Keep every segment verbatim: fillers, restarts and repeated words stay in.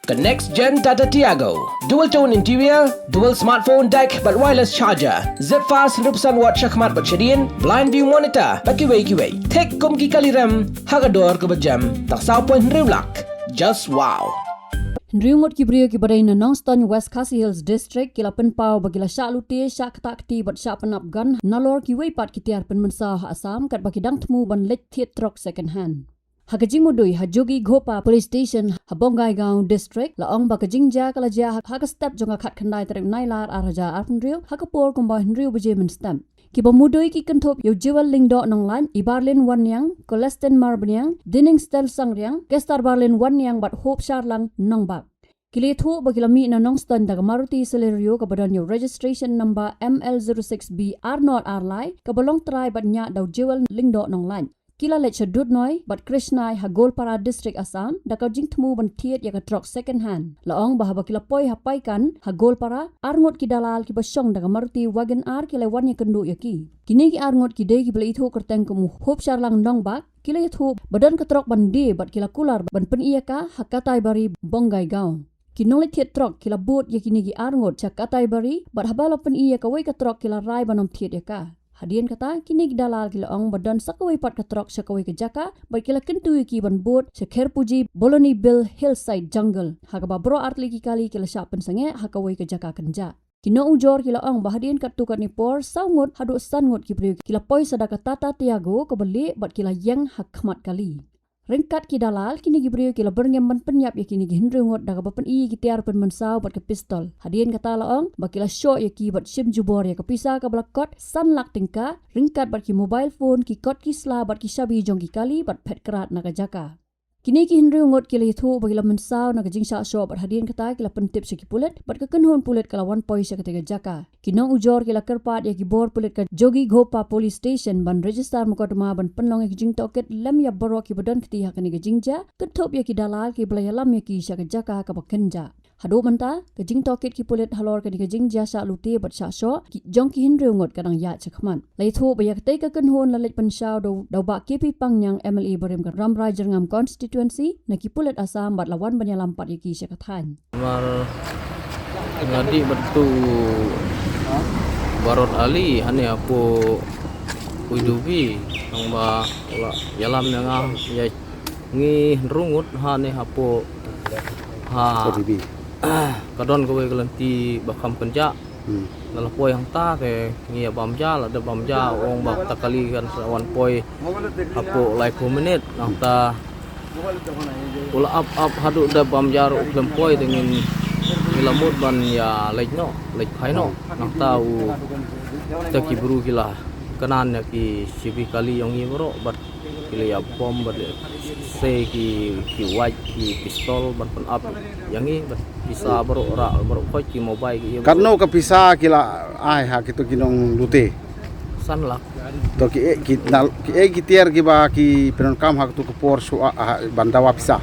Ka next gen Tata Tiago. Dual tone interior, dual smartphone deck bad wireless charger. Zip fast hynriew percent watt shakhmat bad shadien, blind view monitor bad kiwei kiwei. Thik kum ki kali rem ha ka dor kaba jem, tang saw point hynriew lak. Just wow. Hynriew ngut ki briew kiba dei na Nongstoiñ, West Khasi Hills District, ki la pynpaw ba ki la shah lute, shah ktah kti bad shah pynap gun nalor kiwei pat ki tiar pynmynsaw ha Assam, katba ki dang thmu ban leit thied trok second hand. Ha ka jingmudui ha Jogighopa Police Station ha Bongaigaon District, la ong ba ka jingjia ka la jia ha, ha ka step jong ka khatkhyndai tarik Nailar ar hajar arphew hynriew, ha ka por kumba hynriew baje mynstep. Kiba mudui ki kynthup ïa u Jewel Lyngdoh Nonglait, i Barlin Wanniang, Colestin Marbaniang, Diningstel Sangriang, Kester Barlin Wanniang bad Hope Sharlang Nongbak. Ki la ïathuh ba ki la mih na Nongstoiñ da ka Maruti Celerio kaba don ïa u registration number M L zero six B ar nod ar lai, kaba long trai bad ñiah da u Jewel Lyngdoh Nonglait. Ki la leit sha Dudnoi bad Krishnai ha Goalpara District Assam, da ka jingthmu ban thied ïa ka trok second hand. La ong ba haba ki la poi ha Paikan ha Goalpara, ar ngut ki dalal kiba shong da ka Maruti Wagon R ki la wan ïakynduh ïa ki. Kine ki ar ngut ki dei kiba la ithuh kyrteng kum u Hope Sharlang Nongbak, ki la ithuh ba don ka trok ban die bad ki la kular ban pyni ïa ka ha Kataibari Bongaigaon. Ki nongleit thied trok ki la bud ïa kine ki ar ngut sha Kataibari, bad haba la pyni ïa kawei ka trok ki la rai ban ym thied ïa ka. Hadien kata, kine ki dalal ki la ong ba don sa kawei pat ka trok sha kawei ka jaka, bad ki la kyntu ïa ki ban bud sha Kherpuji Boloni Bill Hillside Jungle, ha kaba baroh artylli ki kali ki la shah pynsangeh ha kawei ka jaka kynjah. Ki nongujor ki la ong ba hadien katto katne por, saw ngut haduh san ngut ki briew ki la poi sa da ka Tata Tiago kaba lieh bad ki la ïeng ha khmat kali. Ryngkat ki dalal, kine ki briew ki la byrngem ban pynïap ïa kine ki hynriew ngut da kaba pyni ïa ki tiar pynmynsaw bad ka pistol. Hadien kata la ong ba ki la shoh ïa ki bad shim jubor ïa ka pisa kaba la kot san lak tyngka, ryngkat bad ki mobile phone, ki kot ki sla bad ki shabi jong ki kali bad phet krad na ka jaka. Kine ki hynriew ngut ki la ïathuh ba ki la mynsaw na ka jingshah shoh bad hadien kata ki la pyntip sha ki pulit, bad ka kynhun pulit ka la wan poi sha katei ka jaka. Ki nongujor ki la kyrpad ïa ki bor pulit ka Jogighopa Police Station ban register mukotduma ban pynlong ïa ki jingtohkit lem ïa baroh kiba don kti ha kane ka jingjia, kynthup ïa ki dalal kiba la ïalam ïa ki sha ka jaka kaba kynjah. Haduh mynta, ka jingtohkit ki pulit halor kane ka jingjia shah lute bad shah shoh ki jong ki hynriew ngut ka dang ïaid shakhmat. La ïathuh ba ïa katei ka kynhun la leit pynshaw da u, da u Bah K P Pangniang, M L A barim ka Rambrai Jyrngam Constituency, na ki pulit Assam bad la wan ban ïalam pat ïa ki sha ka thaiñ. Namar nga dih bad tu Barot Ali, hane hapoh Kuidubi, nang ba la ïalam ïa nga, ïa ngi hynriew ngut, hane hapoh, ha, Kuidubi. Ka don kawei ka lynti ba kham kynjah. Hmm. Nga la poi hangta te ngi ïa bam ja, la dep bam ja, ong ba ta kali kan sa wan poi hapoh laiphew minit, nangta u la ap ap haduh dep bam ja ruh u khlem poi, te ngin, ngi la mut ban ïa leit noh, leit phai noh. Nangta u, te ki bru ki la kynnan ïa ki shibi kali jong ngi baroh, bad ki la ïa bom bad se ki, ki wait, ki pistol ban pynap ïa ngi, bad pisa baroh rah, baroh khoit, ki mobile, ki ïa baroh. Katno ka pisa ki la ai ha kito ki nonglute? San lak. To ki, eh, ki, na, ki, eh, ki tiar kiba ki pyndonkam ha kito ka por shuwa, ah, ban dawa pisa?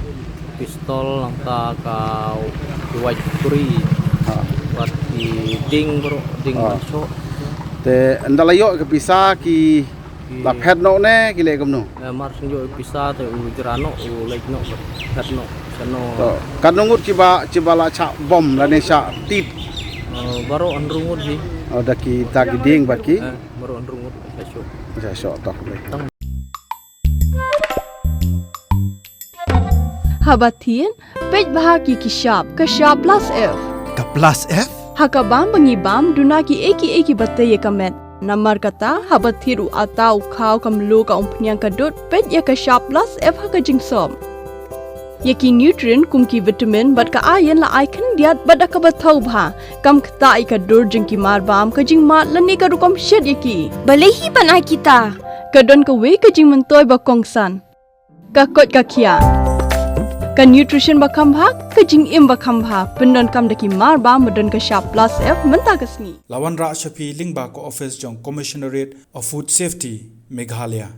Pistol, nangta ka, ki wait kuri. Ha. Bad ki ding baroh, ding ban shoh. Te ynda la ïoh ka pisa ki la phet noh ne ki leh kumno? Eh, mar shu ïoh pisa te u jra noh, u leit noh, phet noh, shano. To, katno ngut kiba, kiba la shah bom lane shah tied? Eh, baroh hynriew ngut hi. Oh, da kita ki ding bad ki? Eh, baroh hynriew ngut shah shoh. Shah shoh, to. Haba thied, peit bha ki ki shap, ka shap plus F. Ka plus F? Ha ka bam ba ngi bam, duna ki ei ki ei kiba tei ïa ka met. Namar kata, haba thied u atta u khaw ka mluh ka umphniang ka dud, peit ïa ka shap plus F ha ka jingsop. Ïa ki nutrient kum ki vitamin bad ka iron la ai khyndiat bad da kaba thaw bha, kam ktah ïa ka dur jong ki mar bam, ka jingmad lane ka rukom shet ïa ki. Balei hi ban ai kita? Ka don kawei ka jingmyntoi ba kongsan. Ka koit ka khiah. Ka nutrition ba kham bha, ka jingim ba kham bha, pyndonkam da ki mar bam ba don ka shap plus F mynta ka sngi. La wanrah sha phi lyngba ka office jong Commissionerate of Food Safety, Meghalaya.